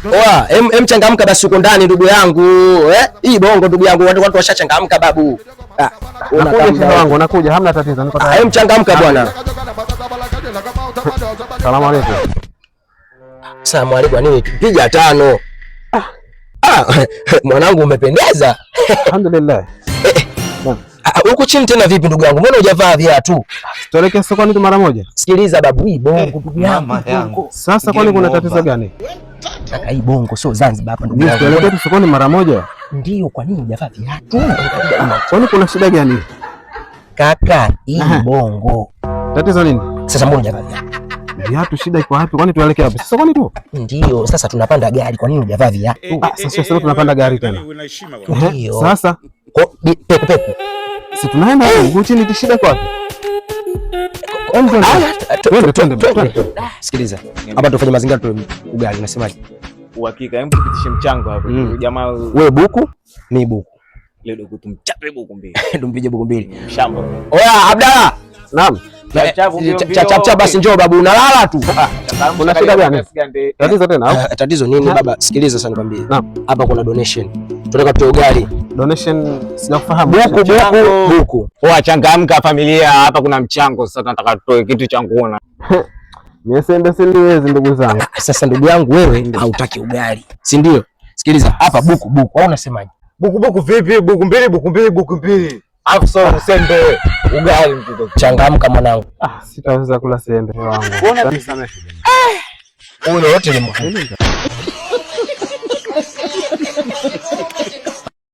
Oa, em changamka basi uko ndani ndugu yangu. Eh? Hii bongo ndugu yangu, watu washachangamka babu. Ah, Nakuja shehe wangu, nakuja, hamna tatizo, niko Ah, tayari. em changamka bwana. Salamu alaykum. Salamu alaykum nini? Piga tano. Ah, mwanangu umependeza. Alhamdulillah. Ah, huko chini tena vipi ndugu yangu? Mbona hujavaa viatu? Tuelekee sokoni tu mara moja. Sikiliza babu, hii bongo ndugu yangu. Mama yangu. Sasa kwani kuna tatizo gani? Kaka, hii bongo sio Zanzibar hapa ndugu Ndio, yangu. tuelekee tu sokoni mara moja. Ndio, kwa nini hujavaa viatu? Kwani kuna shida gani? Kaka, hii Aha. bongo. Tatizo nini? Sasa mbona hujavaa viatu? Viatu shida iko wapi? Kwani tuelekee wapi? Sokoni tu. Ndio, sasa tunapanda gari, kwa nini hujavaa viatu? Ah, sasa sasa tunapanda gari tena. Ndio. Sasa Peku peku. si tunaenda huko chini, shida iko wapi? Ah, Twende, twende, twende. twende. Sikiliza. Hapa tufanye mazingira tu ugali, unasemaje? Uhakika, hebu tupitishe mchango hapo. Jamaa Wewe buku, mi buku. leo dogo tumchape buku mbili. Tumpige buku mbili. Shamba. Oya, Abdalla. Naam. Chap, mbio, mbio. Chap chap basi njoo babu, unalala tu. Kuna shida gani? Tatizo tena au? Ah, tatizo nini baba? Sikiliza sasa nikwambie. Naam. Hapa kuna donation. Tunataka tutoe ugali. Donation sijakufahamu. Buku buku buku. Oa, changamka familia, hapa kuna mchango sasa tunataka tutoe kitu cha nguona. Mimi sembe sindiwezi ndugu zangu. Ah, sasa ndugu yangu wewe hautaki ugali. Si ndio? Sikiliza, hapa buku buku. Au unasemaje? Buku buku vipi? Buku mbili, buku mbili, buku mbili. Alafu sio usembe ugali mtoto. Changamka mwanangu. Ah, sitaweza kula sembe wangu. Mbona Nisamehe. Huyo yote ni mkuu.